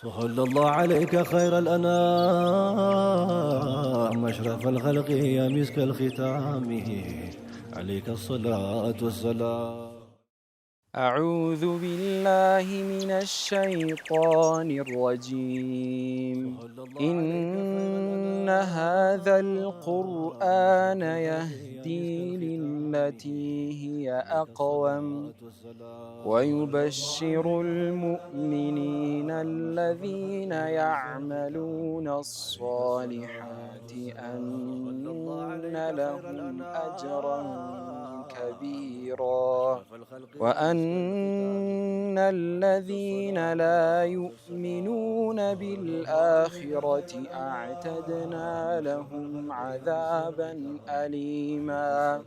صلى الله عليك خير الأنام أشرف الخلق يا مسك الختام عليك الصلاة والسلام. أعوذ بالله من الشيطان الرجيم. إن هذا القرآن يهدي للتي هي أقوم ويبشر المؤمنين الذين يعملون الصالحات أن لهم أجرا كبيرا وأن الذين لا يؤمنون بالآخرة أعتدنا لهم عذابا أليما.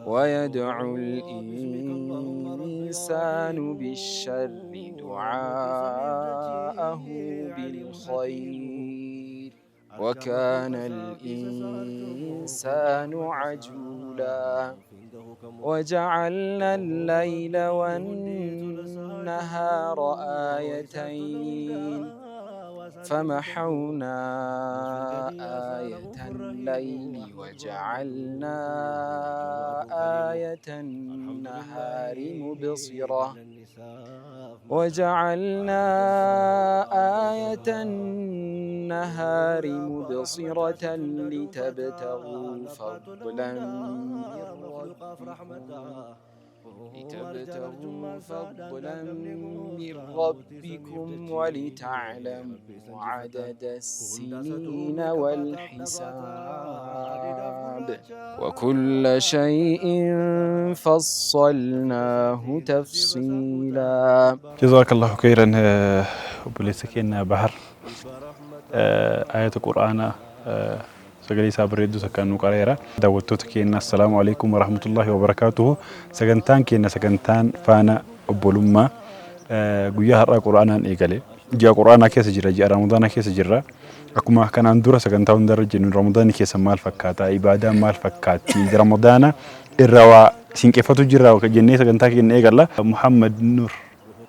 ويدعو الإنسان بالشر دعاءه بالخير وكان الإنسان عجولا. وجعلنا الليل والنهار آيتين فمحونا آية الليل وجعلنا آية النهار مبصرة وجعلنا آية النهار مبصرة لتبتغوا فضلا من ربكم لتبتغوا فضلا من ربكم ولتعلموا عدد السنين والحساب وكل شيء فصلناه تفصيلا. Jazakallahu khairan, obboleessa keenya Bahar, ayata Qur'aanaa sagalee isaa bareedduu takkaan nu qareera. Daawwattoota keenya, assalaamu alaikum warahmatullahi wabarakaatuhu. Sagantaan keenya, sagantaan faana obbolummaa, guyyaa har'aa Qur'aanaan eegale. Ji'a Qur'aanaa keessa jira, ji'a Ramadaanaa keessa jirra. Akkuma kanaan dura sagantaa hundarra jennu, Ramadaanni keessa maal fakkaata, ibaadaan maal fakkaatti, Ramadaana irra waa sinqeeffatu jirra jennee sagantaa keenya eegalla. Muhammad Nur.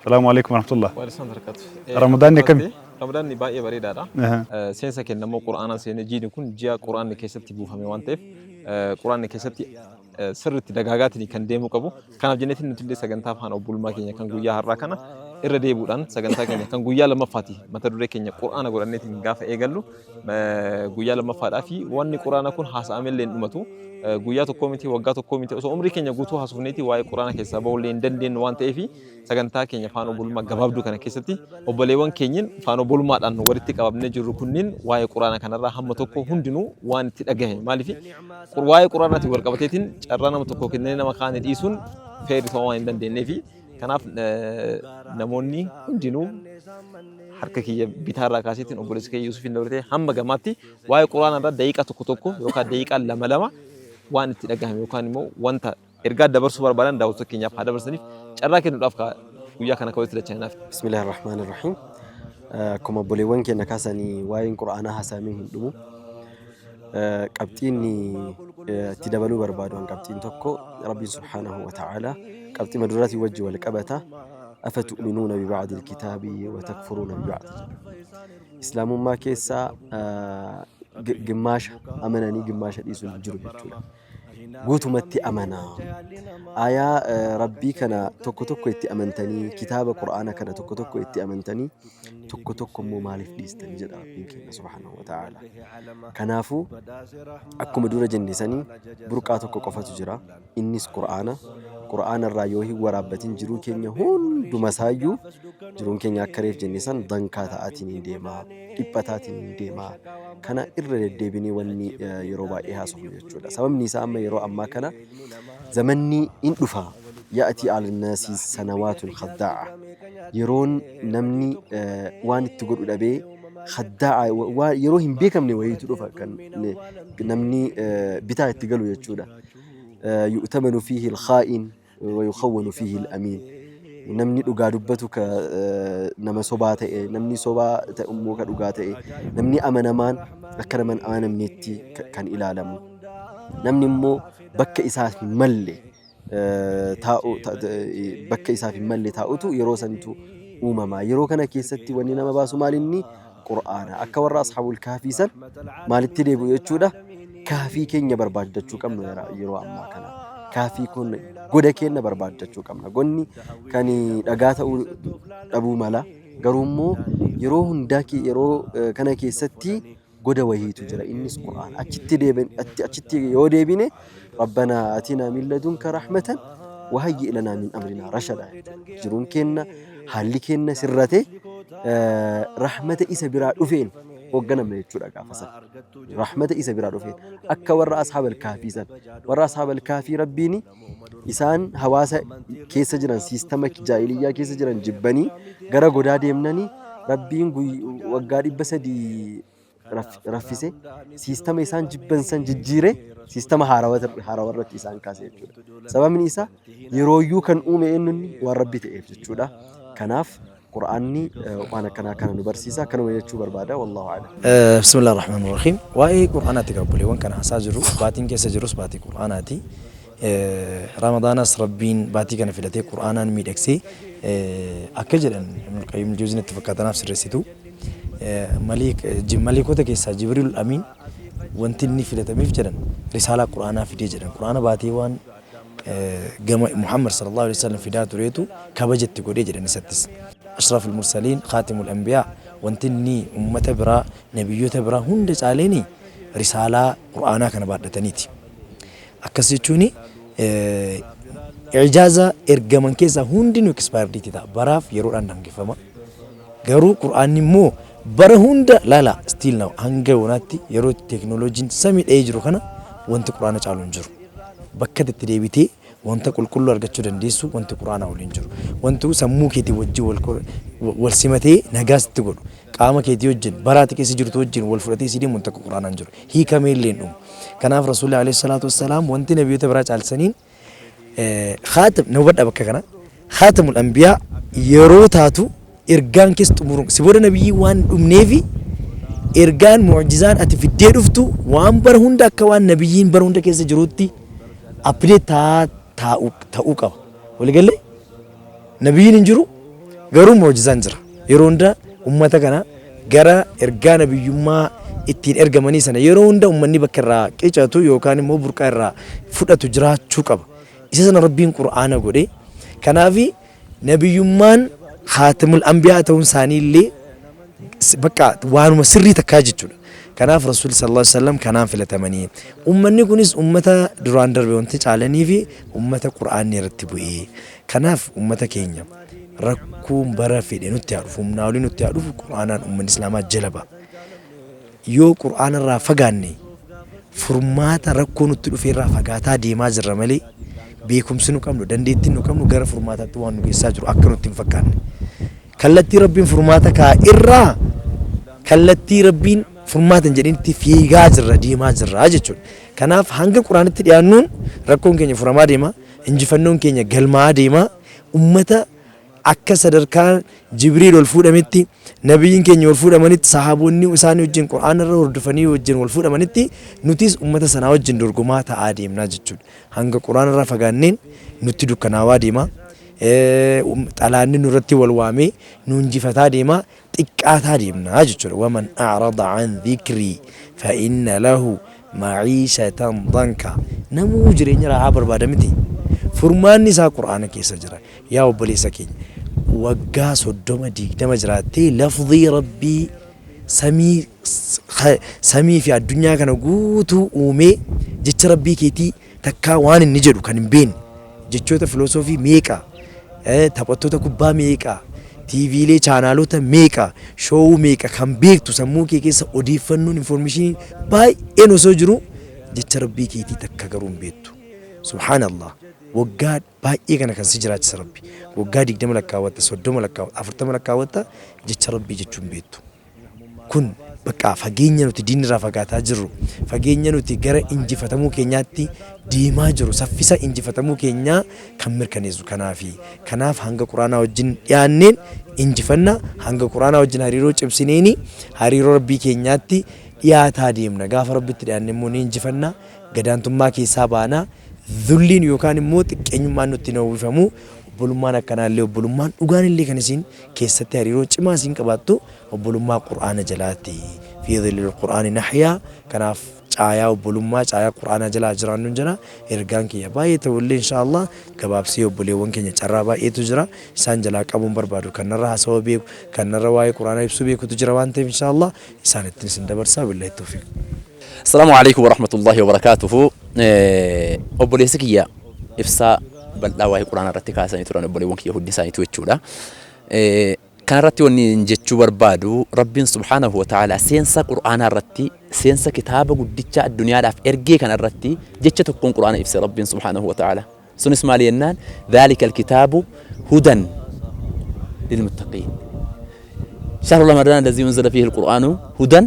Salaamu alaikum warahmatullah. Waalaikum barakatuh. Ramadaanni akkami? Ramadaanni baay'ee bareedaadha. Seensa kenna immoo Qur'aanaan seenee, jiini kun ji'a Qur'aanni keessatti buufame waan ta'eef, Qur'aanni keessatti sirriitti dagaagaatiin kan deemuu qabu. Kanaaf jenneetiin nuti illee sagantaa faana obbolummaa keenya kan guyyaa har'aa kana irra deebuudhaan, sagantaa keenya kan guyyaa lammaffaati, mata duree keenya Qur'aana godhanneetiin gaafa eegallu, guyyaa lammaffaadhaa fi wanni Qur'aana kun haasa'amellee hin dhumatu. Guyyaa tokkoo miti, waggaa tokkoo miti, osoo umrii keenya guutuu haasofneeti waa'ee Qur'aana keessaa bahullee hin dandeenyu waan ta'eef, sagantaa keenya faana obbolummaa gabaabduu kana keessatti obboleewwan keenyin faana obbolummaadhaan walitti qabamnee jirru kunniin waa'ee Qur'aana kanarraa hamma tokko hundinuu waan itti dhagahe, maaliif waa'ee Qur'aanaatiin wal qabateetiin carraa nama tokko kennee nama kaanii dhiisuun feerri ta'uu waan hin dandeenyeefi, kanaaf namoonni hundinuu harka kiyya bitaarraa kaaseetiin obboleessa kiyya Yuusufin dabalatee hamma gamaatti waa'ee Qur'aanaa irraa daqiiqaa tokko tokko yookaan daqiiqaa lama lama waan itti dhagahame yookaan immoo wanta ergaa dabarsuu barbaadan daawwattoota keenyaaf haa dabarsaniif carraa kennuudhaaf guyyaa kana walitti dacha'inaaf. Bismillahi rahmaani rahiim. Akkuma obboleewwan keenya kaasanii, waa'een Qur'aanaa haasa'amee hin dhumu. Qabxiin itti dabaluu barbaadu qabxiin tokko, Rabbiin subhaanahu wa ta'ala qabxii maduraatii wajji wal qabata. أفتؤمنون ببعض الكتاب وتكفرون ببعض. Islaamummaa keessaa gimmaasha amananii gimmaasha dhiisuun hin jiru jechuudha. Guutumatti amanaa. Aayaa Rabbii kana tokko tokko itti amantanii, kitaaba Qur'aana kana tokko tokko itti amantanii, tokko tokko immoo maaliif dhiistan jedha Rabbiin keenya subhaanahu wa ta'ala. Kanaafuu akkuma dura jenne sanii, burqaa tokko qofatu jira. Innis Qur'aana. Qur'aana irraa yoo hin waraabbatin, jiruu keenya hunduma isaayyuu, jiruun keenya akka reef jenne san dankaa ta'aatiin hin deemaa, dhiphataatiin hin deemaa. Kana irra deddeebinee wanni yeroo baay'ee haasofnu jechuudha. Sababni isaa amma yeroo ammaa kana zamanni in dhufa. يأتي على الناس سنوات خداعة. Yeroon namni waan itti godhu dhabee, خداعة, yeroo hin beekamne wayiitu dhufa, kan namni bitaa itti galu jechuudha. يؤتمن فيه الخائن ويخون فيه الأمين. Namni dhugaa dubbatu ka nama sobaa ta'e, namni sobaa ta'e immoo ka dhugaa ta'e, namni amanamaan akka nama hin amanamneetti kan ilaalamu. Namni immoo bakka isaaf hin malle taa'u, bakka isaaf hin malle taa'utu yeroo santu uumama. Yeroo kana keessatti wanni nama baasu maal inni? Qur'aana. Akka warra ashaabul kaafii san maalitti deebi'u jechuudha? Kaafii keenya barbaaddachuu qabna yeroo ammaa kana. Kaafii kun goda keenya barbaaddachuu qabna. Gonni kan dhagaa ta'uu dhabuu mala. Garuu immoo yeroo hundaa yeroo kana keessatti goda wahiitu jira. Innis Qur'aana. Achitti deebin achitti yoo deebine Rabbanaa atinaa min ladunka rahmatan wahayyi lanaa min amrinaa rashada. Jiruun keenna haalli keenna sirrate rahmata isa biraa dhufeen hoogganamna jechuudha gaafa san. Rahmata isa biraa dhufeen akka warra ashaabal kaafii san. Warra ashaabal kaafii Rabbiin isaan hawaasa keessa jiran siistama jaahiliyyaa keessa jiran jibbanii gara godaa deemnanii Rabbiin waggaa 300 raffise siistama isaan jibban san jijjiire siistama haarawa irratti isaan kaase jechuudha. Sababni isaa yerooyyuu kan uume eenyunni waan Rabbi ta'eef jechuudha. Kanaaf Qur'aanni waan akkanaa kana nu barsiisa. Kanuma jechuu barbaada. Wallaahu a'lam. Bismillah ar-Rahmaan ar-Rahiim. Waa'ee Qur'aanaati egaa obboleewwan kana haasaa jirru. Baatiin keessa jirrus baatii Qur'aanaati. Ramadaanas Rabbiin baatii kana filatee Qur'aanaan miidhagsee akka jedhan Ibnul Qayyim Al-Jawziin itti fakkaatanaaf sirreessitu. Maleekota keessaa Jibriil Amiin wanti inni filatameef jedhan risaalaa Qur'aanaa fidee jedhan. Qur'aana baatee waan gama Muhammad sallallahu alaihi wasallam fidaa tureetu kabaja itti godhee jedhan isattis. Ashraful Mursaliin Khaatimul Anbiyaa wanti inni ummata biraa nabiyyoota biraa hunda caaleeni risaalaa Qur'aanaa kana baadhataniiti. Akkas jechuun ijaaza ergaman keessaa hundinuu expired ta'a. Baraaf yeroodhaan daangeffama. Garuu Qur'aanni immoo bara hunda laala still now hanga yoonaatti yeroo teeknooloojiin samii dha'ee jiru kana wanti Qur'aana caalu hin jiru. Bakka itti deebitee wanta qulqulluu argachuu dandeessu wanti Qur'aanaa ol hin jiru. Wanti sammuu keetii wajjin wal simatee nagaa sitti godhu qaama keetii wajjin baraati keessa jirtu wajjin wal fudhatee si deemu wanta akka Qur'aanaa hin jiru. Hiikamee illee hin dhumu. Kanaaf Rasuulli alayhi salaatu wassalaam wanti nabiyyoota biraa caalsaniin khaatim na hubadhaa bakka kana khaatimul anbiyaa yeroo taatu ergaan kees xumuruun si booda nabiyyii waan dhumneefi ergaan mu'jizaan ati fiddee dhuftu waan bara hunda akka waan nabiyyiin bara hunda keessa jiruutti update ta'uu qaba. Waliigallee nabiyyiin hin jiru garuu mu'jizaan jira. Yeroo hunda ummata kana gara ergaa nabiyyummaa ittiin ergamanii sana yeroo hunda ummanni bakka irraa qicatu yookaan immoo burqaa irraa fudhatu jiraachuu qaba. Isa sana Rabbiin Qur'aana godhe. Kanaaf nabiyyummaan khaatimul anbiyaa ta'uun isaanii illee bakka waanuma sirrii takkaa jechuudha. Kanaaf Rasuulli sallallahu alaihi wasallam kanaan filatamanii. Ummanni kunis ummata duraan darbe wanti caalanii fi ummata Qur'aanni irratti bu'ee. Kanaaf ummata keenya rakkoon bara fedhe nutti haa dhufu, humnaa olii nutti haa dhufu, Qur'aanaan ummanni Islaamaa jala ba'a. Yoo Qur'aana irraa fagaanne furmaata rakkoo nutti dhufe irraa fagaataa deemaa jirra malee beekumsi nu qabnu, dandeettiin nu qabnu gara furmaataatti waan nu geessaa jiru akka nutti hin fakkaanne. Kallattii Rabbiin furmaata kaa'e irraa kallattii Rabbiin furmaata hin jedhinitti fiigaa jirra, deemaa jirra jechuudha. Kanaaf hanga Qur'aanitti dhiyaannuun rakkoon keenya furamaa deema, injifannoon keenya galmaa'aa deema, ummata akka sadarkaa Jibriil ol fuudhametti, nabiyyiin keenya ol fuudhamanitti, sahaabonni isaanii wajjin Qur'aana irra hordofanii wajjin wal fuudhamanitti nutis ummata sanaa wajjin dorgomaa ta'aa deemnaa jechuudha. Hanga Qur'aana irraa fagaanneen nutti dukkanaawaa deema. Xalaanni nurratti wal waamee nu injifataa deema, xiqqaataa deemnaa jechuudha. Waman a'rada an dhikrii fa inna lahu ma'iishatan danka. Namuu jireenya raahaa barbaada miti. Furmaanni isaa Qur'aana keessa jira. Yaa obboleessa keenya waggaa 30 20 jiraattee lafzii Rabbii samii samii fi addunyaa kana guutuu uumee jecha Rabbii keetii takkaa waan inni jedhu kan hin beekne jechoota filosoofii meeqa taphattoota kubbaa meeqa TVlee chaanaalota meeqa shoowuu meeqa kan beektu sammuu kee keessa odeeffannoon informeeshinii baay'een osoo jiru jecha Rabbii keetii takka garuu hin beektu. Subhaanallah waggaa baay'ee kana kan si jiraachisa Rabbi. Waggaa 20 lakkaawwatta, 30 lakkaawwatta, 40 lakkaawwatta jecha Rabbii jechuu hin beektu. Kun bakka fageenya nuti diinni irraa fagaataa jirru, fageenya nuti gara injifatamuu keenyaatti deemaa jiru, saffisa injifatamuu keenyaa kan mirkaneessu kanaafi. Kanaaf hanga Qur'aanaa wajjin dhiyaanneen injifanna, hanga Qur'aanaa wajjin hariiroo cimsineeni hariiroo Rabbii keenyaatti dhiyaataa deemna. Gaafa Rabbitti dhiyaanne immoo ni injifanna, gadaantummaa keessaa baana, dhulliin yookaan immoo xiqqeenyummaan nutti hin uwwifamu. Obbolummaan akkanaa illee obbolummaan dhugaan illee kan isiin keessatti hariiroo cimaa isiin qabaattu obbolummaa Qur'aana jalaati. Fi dhillil Qur'aani nahyaa kanaaf caayaa obbolummaa caayaa Qur'aanaa jala haa jiraannun jedha. Ergaan kiyya baay'ee ta'u illee inshaa Allah gabaabsee obboleewwan keenya carraa baay'eetu jira. Isaan jalaa qabuu hin barbaadu. Kan narra haasawa beeku, kan narra waa'ee Qur'aanaa ibsuu beekutu jira waan ta'eef inshaa Allah isaanittin isin dabarsa. Billahi tawfiiq. Assalaamu Aleykum Warahmatullaahi Wabarakaatuhu Obboleessi kiyya ibsaa bal'aa waa'ee Qur'aanaa irratti kaasanii turan obboleewwan kiyya hundi isaaniitu jechuudha. Kanarratti wanni jechuu barbaadu Rabbiin subhaanahu wa ta'aalaa seensa Qur'aanaa irratti seensa kitaaba guddicha addunyaadhaaf ergee kana irratti jecha tokkoon Qur'aana ibse Rabbiin subhaanahu wa ta'aalaa. Sunis maali jennaan dhaalika alkitaabu hudan lilmuttaqiin. Shahru Ramadaan allazii unzila fiihi alqur'aanu hudan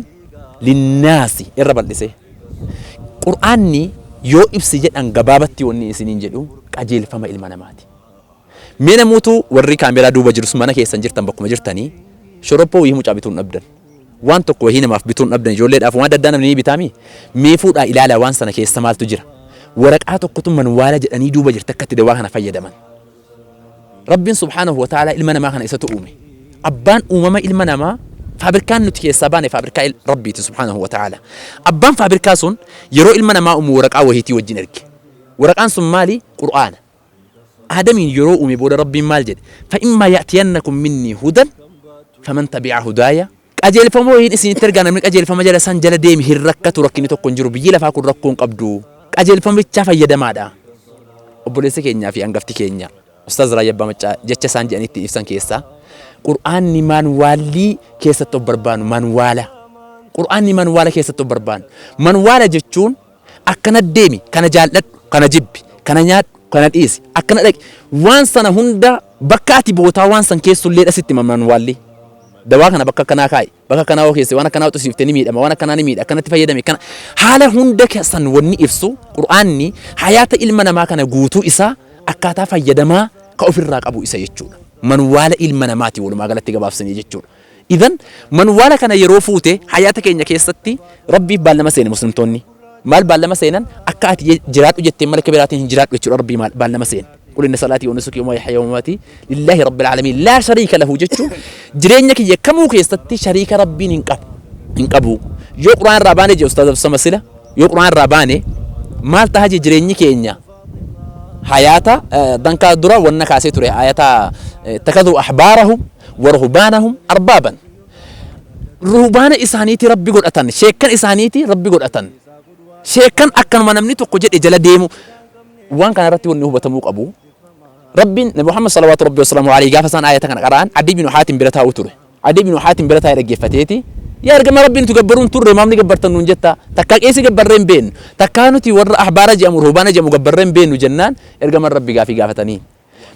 linnaasi irra bal'ise. Qur'aanni yoo ibsi jedhan gabaabatti wanni isiniin jedhu qajeelfama ilma namaati. Mee namuutu warri kaameeraa duuba jirus mana keessan jirtan bakkuma jirtanii shoroppoo wayii mucaa bituu hin dhabdan. Waan tokko wayii namaaf bituu hin dhabdan ijoolleedhaaf waan adda addaa namni ni bitaami. Mee fuudhaa ilaalaa waan sana keessa maaltu jira. Waraqaa tokkotu manwaala jedhanii duuba jirti akka itti dawaa kana fayyadaman. Rabbiin subhaanahu wa ta'aalaa ilma namaa kana isatu uume. Abbaan uumama ilma namaa faabirkaan nuti keessaa baane faabirkaa Rabbiiti subhaanahu wa ta'aalaa. Abbaan faabirkaa sun yeroo ilma namaa uumu waraqaa wayiitii wajjin erge. Waraqaan sun maali? Qur'aana. Aadamiin yeroo uume booda Rabbiin maal jedhe? Fa'immaa ya'tiyannakum minnii hudan faman tabi'a hudaaya. Qajeelfama wayiin isinitti ergaa namni qajeelfama jala san jala deeme hin rakkatu rakkinni tokko hin jiru biyyi lafaa kun rakkoo hin qabdu qajeelfamichaa fayyadamaadha. Obboleessi keenyaa fi hangafti keenya Ustaaz Raayyaa Abbaa Maccaa jecha isaan jedhanii ittiin ibsan keessaa Qur'aanni maanwaallii keessatti of barbaannu manwaala. Qur'aanni manwaala keessatti of barbaannu. Manwaala jechuun Akkana deemi, kana jaalladhu, kana jibbi, kana nyaadhu, kana dhiisi, akkana dhaqi. Waan sana hunda bakka ati bootaa waan san keessulleedha sitti hima manwaalli. Dawaa kana bakka akkanaa kaa'i, bakka akkanaa yoo keesse waan akkanaa yoo xisiifte ni miidhama, waan akkanaa ni miidha, akkanatti fayyadami, kana haala hunda san wanni ibsu Qur'aanni hayaata ilma namaa kana guutuu isaa akkaataa fayyadamaa ka ofirraa qabu isa jechuudha. Manwaala ilma namaati walumaa galatti gabaabsinee jechuudha. Idhan manwaala kana yeroo fuute hayaata keenya keessatti Rabbiif baallama seene muslimtoonni. Maal baallama seenan? Akka ati jiraadhu jetteen malee akka biraatiin hin jiraadhu jechuudha Rabbii maal baallama seene. Qul inna salaatii wa nusuki wa mahyaaya wa mamaatii lillaahi rabbil aalamiin laa shariika lahu jechuun jireenya kiyya kamuu keessatti shariika Rabbiin hin qabu. Hin qabu. Yoo Qur'aan irraa baane jee Ustaaz Absama sila yoo Qur'aan irraa baane maal taha jee jireenyi keenya hayaata dankaa dura wanna kaasee ture ayata ittakaduu ahbaarahum wa ruhbaanahum arbaaban ruhbaana isaaniiti rabbi godhatan sheekkan isaaniiti rabbi godhatan sheekkan akkanuma namni tokko jedhe jala deemu waan kana irratti wanni hubatamuu qabu rabbiin nabi Muhammad salawaatu rabbi wasalaamu alayhi gaafa isaan ayata kana qara'an Adi bin Haatim bira taa'u ture Adi ibnu Haatim bira taa'ee dhaggeeffateeti, Yaa ergamaa Rabbii nuti gabbaruu hin turre maaf ni gabbartan nuun jettaa? Takkaa qeesii gabbarree hin beennu. Takkaa nuti warra ahbaara je'amu ruhbaana je'amu gabbarree hin beennu jennaan ergamaan Rabbii gaafii gaafatanii.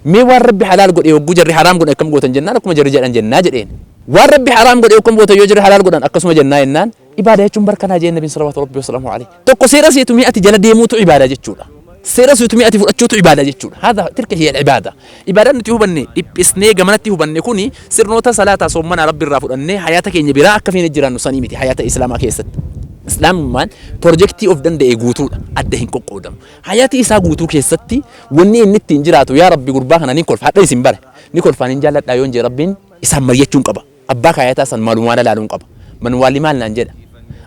Mee waan Rabbi halaal godhe hogguu jarri haraam godhan akkam gootan jennaan akkuma jarri jedhan jennaa jedheen. Waan Rabbi haraam godhe akkam gootan yoo jarri halaal godhan akkasuma jennaa jennaan Ibaadaa jechuun bar kanaa jeen nabiin salawaatu rabbi wasalaamu alayhi. Tokko seera seetu mi'ati jala deemuutu ibaadaa jechuudha. Seera seetu mi'ati fudhachuutu ibaadaa jechuudha. Haadha tilka hiya ibaada. Ibaadaan nuti hubanne dhiphisnee gamanatti hubanne kuni sirnoota salaataa soommanaa rabbi irraa fudhannee hayaata keenya biraa akka feene jiraannu sanii miti hayaata islaamaa keessatti. Islaamummaan pirojektii of danda'e guutuudha. Adda hin qoqqoodamu. Hayaati isaa guutuu keessatti wanni inni ittiin jiraatu yaa rabbi gurbaa kana ni kolfa hadha isin bare ni kolfaan hin jaalladhaa yoon jee rabbiin isaan mari'achuun qaba. Abbaa kaayataa san malumaana laaluun qaba. Manwaalli maal naan jedha?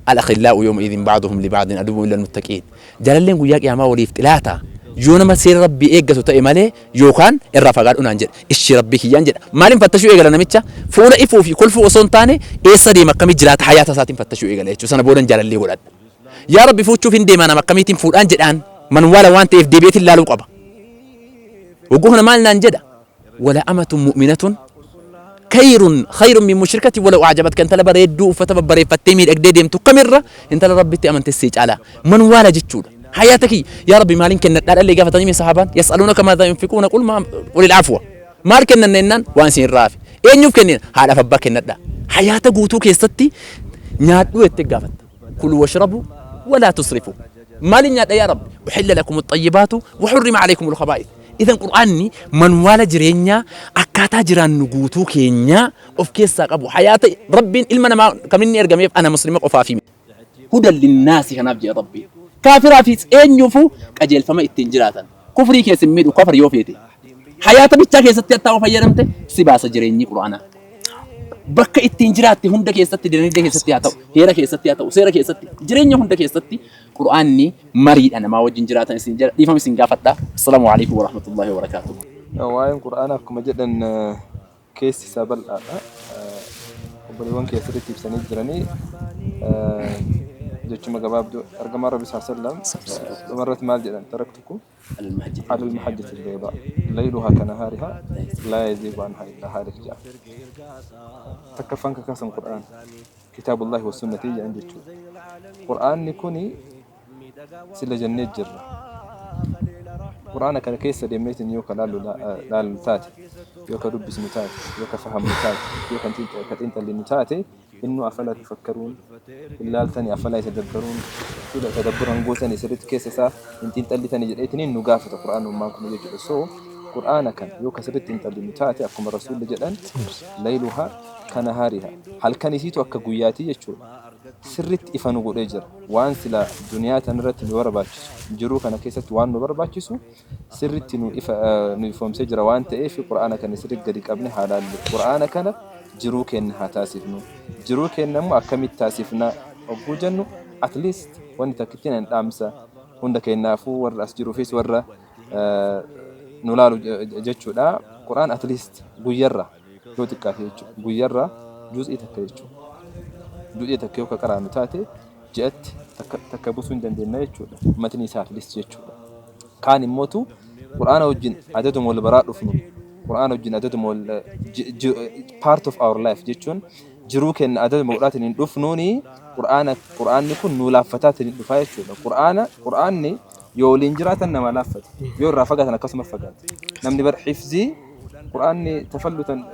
Al-akhillaa'u yawma idhin ba'duhum li ba'din aduwwun illa al-muttaqiin. Jaalalleen guyyaa qiyaamaa waliif xilaata. Yoo nama seera Rabbii eeggatu ta'e malee yookaan irraa fagaadhu naan jedha. Ishii Rabbii kiyyaan jedha. Maaliin fattashuu eegala namicha? Fuula ifuu fi kolfuu osoo hin taane eessa deema akkamitti jiraata hayaata isaatiin fattashuu eegala jechuudha. Sana boodan jaalallee godhadha. Yaa Rabbi fuuchuuf hin deemaa nama akkamiitiin fuudhaan jedhaan manwaala waan ta'eef deebi'eetiin laaluu qaba. Hogguu kana maal naan jedha? Wala amatun mu'minatun kayrun khayrun min mushrikatin walaw a'jabatka intala bareedduu uffata babbareeffattee miidhagdee deemtu kamirra intala rabbitti amante sii caala manwaala jechuudha hayaata kiyya yaa rabbi maaliin kennadhaa dhallee gaafatanii mee sahaabaan yas'aluunaka maadhaa yunfiquuna qul maa qulil afwa maal kennanna jennaan waan isin irraa hafe eenyuuf kennina haadhaaf abbaa kennadhaa hayaata guutuu keessatti nyaadhuu jettee gaafatta kulu washrabu walaa tusrifu maaliin nyaadha yaa rabbi uhilla lakum axxayyibaatu wa hurrima alaykum alkhabaa'ith Idan Qur'aanni manwaala jireenyaa akkaataa jiraannu guutuu keenyaa of keessaa qabu. Hayaata Rabbiin ilma namaa kan inni ergameef ana muslima qofaafi miti. Hudan linnaasi kanaaf jedhe Rabbiin. Kaafiraafis eenyuufuu qajeelfama ittiin jiraatan. Kufrii keessa hin miidhu kafar yoo feete. Hayaata bichaa keessatti hattaa yoo fayyadamte si baasa jireenyi Qur'aanaa. Bakka ittiin jiraatte hunda keessatti dinagdee keessatti haa ta'u, heera keessatti haa ta'u, seera keessatti, jireenya hunda keessatti Qur'aanni mariidha namaa wajjin jiraatan isin jedha. Dhiifama isin gaafadha. Assalaamu alaikum warahmatullahi wabarakaatuh. Waa'een Qur'aanaa akkuma jedhan keessi isaa bal'aadha. Obboleewwan kee sirriitti ibsanii jiranii jechuma gabaabduu ergamaan Rabbi sallam dhumarratti maal jedhan taraktukum alal mahajjati albaydaa layluhaa kanahaarihaa laa yaziigu anhaa illaa haalik jedha. Takkaffaan kakaasan Qur'aana kitaabullaahi wa sunnatii jedhan jechuudha. Qur'aanni kuni sila jennee jirra. Qur'aana kana keessa deemneetiin yoo ka laallu laallu taate, yoo ka dubbisnu taate, yoo ka fahamnu taate, yoo ka xiinxallinu taate, innuu afalaa tafakkaruun hin laaltanii afalaa yatadabbaruun jechuudha tadabburan gootanii sirriitti keessa isaa hin xiinxallitanii jedheetiniin nu gaafata Qur'aanummaan kun jechuudha. So Qur'aana kana yoo ka sirriitti xiinxallinu taate akkuma Rasuulli jedhan layluhaa kanahaariha halkan isiitu akka guyyaatii jechuudha. Sirriitti ifa nu godhee jira. Waan silaa duniyaa tanarratti nu barbaachisu, jiruu kana keessatti waan nu barbaachisu sirriitti nu ifa nu ifoomsee jira waan ta'eef Qur'aana kana sirriitti gadi qabne haa laallu. Qur'aana kana jiruu keenna haa taasifnu. Jiruu keenna immoo akkamitti taasifna hogguu jennu at least wanni takkittiin ani dhaamsa hunda keennaafuu warra as jiruufis warra nu laalu jechuudha. Qur'aan at least guyyarra yoo xiqqaate jechuudha. Guyyarraa juz'ii takka jechuudha. Juz'ii takka yoo ka qaraanu taate ji'atti takka takka buusuu hin dandeenya jechuudha. Matni isaa at least jechuudha. Kaan immootu Qur'aana wajjin adaduma wal baraa dhufnu Qur'aana wajjin adaduma wal part of our life jechuun jiruu keenya adaduma godhaatiin hin dhufnuuni Qur'aana Qur'aanni kun nuu laaffataatiin hin dhufaa jechuudha. Qur'aana Qur'aanni yoo waliin jiraatan nama laaffata. Yoo irraa fagaatan akkasuma fagaata. Namni bar hifzii Qur'aanni tafallutan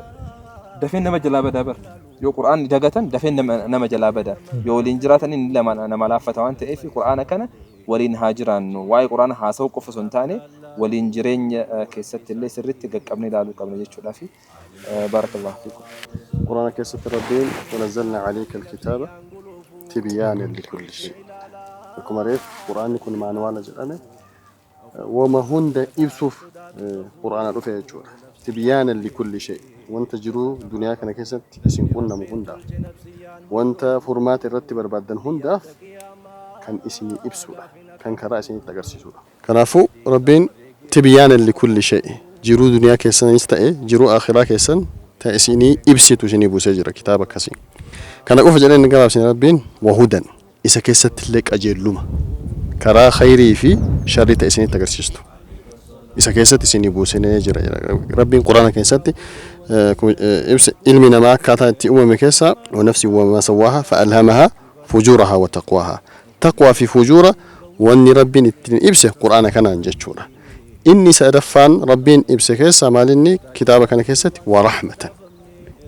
dafee nama jalaa badaa bar. Yoo Qur'aanni dagatan dafee nama jalaa bada. Yoo waliin jiraatan inni lama nama laaffata waan ta'eef Qur'aana kana waliin haa jiraannu. Waa'ee Qur'aana haasa'uu qofa osoo hin taane waliin jireenya keessatti illee sirriitti qaqqabnee ilaaluu qabna jechuudhaa fi baarakallahu fiikum. Qur'aana keessatti Rabbiin wanazzalna alayka alkitaaba tibyaanan likulli shay. Akkuma reef Qur'aanni kun maanuwaala jedhame wama hunda ibsuuf Qur'aana dhufe jechuudha. Tibyaanan likulli shay. Wanta jiruu duniyaa kana keessatti isin qunnamu hundaaf wanta furmaata irratti barbaaddan hundaaf kan isinii ibsudha. Kan karaa isinitti agarsiisudha. Kanaafuu Rabbiin tibyaanan likulli shay jiruu duniyaa keessanis ta'e jiruu akhiraa keessan ta'e isinii ibsitu isinii buusee jira kitaaba akkasii. Kana qofa jedhee inni gabaabsine Rabbiin wahudan isa keessatti illee qajeelluma karaa khayrii fi sharrii ta'e isinitti agarsiistu. Isa keessatti isinii buusinee jira jedha. Rabbiin Quraana keessatti ibsa ilmi namaa akkaataa itti uumame keessaa wa nafsi wa maa sawwaahaa fa alhamahaa fujuurahaa wa taqwaahaa. Taqwaa fi fujuura wanni Rabbiin ittiin ibse Quraana kanaan jechuudha. Inni sadaffaan Rabbiin ibse keessaa maalinni kitaaba kana keessatti wa rahmatan.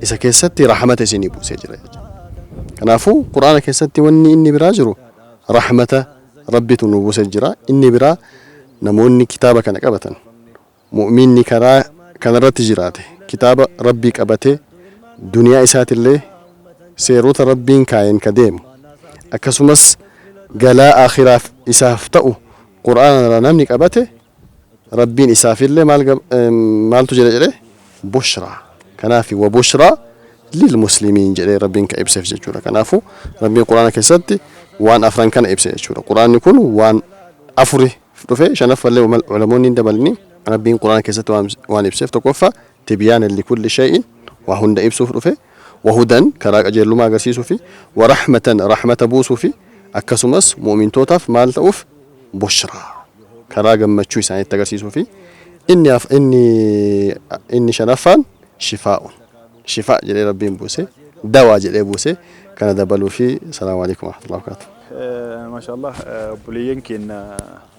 Isa keessatti rahmata isinii buusee jira jechuudha. Kanaafuu Quraana keessatti wanni inni biraa jiru rahmata Rabbitu nu buusee jira. Inni biraa namoonni kitaaba kana qabatan mu'minni karaa kanarratti jiraate kitaaba Rabbii qabatee duniyaa isaatillee seerota Rabbiin kaayeen ka deemu akkasumas galaa akhiraaf isaaf ta'u Qur'aana irraa namni qabate Rabbiin isaafillee maal maaltu jedhe jedhe bushraa kanaaf wa bushraa lil muslimiin jedhee Rabbiin ka ibseef jechuudha. Kanaafuu Rabbiin Qur'aana keessatti waan afran kana ibse jechuudha. Qur'aanni kun waan afuri dhufe shanaffallee ulamoonni hin dabalni Rabbiin Qur'aana keessatti waan ibseef tokkoffaa tibyaanan likulli shay'in waa hunda ibsuuf dhufe wahudan karaa qajeelummaa agarsiisuu fi warahmatan rahmata buusuu fi akkasumas mu'mintootaaf maal ta'uuf bushraa karaa gammachuu isaaniitti agarsiisuu fi inni inni inni shanaffaan shifaa'un shifaa jedhee Rabbiin buuse dawaa jedhee buuse kana dabaluu fi salaamu alaikum warahmatullahi wabarakatuh. Maashaallah obboleeyyan keenya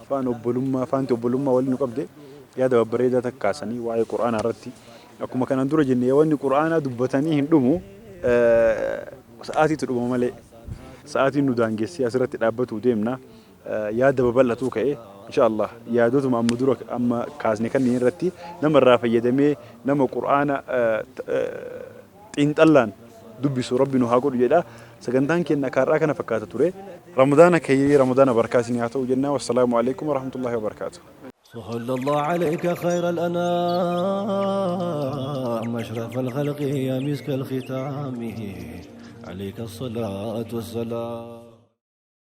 afaan obbolummaa afaanti obbolummaa waliin nu qabde yaada babbareedaa takka kaasanii waa'ee Qur'aanaa irratti akkuma kanaan dura jenne wanni Qur'aanaa dubbatanii hin dhumu sa'aatiitu dhuma malee sa'aatiin nu daangessee asirratti dhaabbatuu deemna yaada babal'atuu ka'e insha Allah yaadotuma amma dura amma kaasne kanneen irratti nama irraa fayyadamee nama Qur'aana xiinxallaan dubbisu Rabbi nu haa godhu jedha. Sagantaan keenya kaarraa kana fakkaata ture. Ramadaana kayrii Ramadaana barkaa isinii haa ta'u jenna. Wassalaamu alaikum warahmatullahi wabarakaatuh. صلى الله عليك خير الأنام أشرف الخلق يا مسك الختام عليك الصلاة والسلام.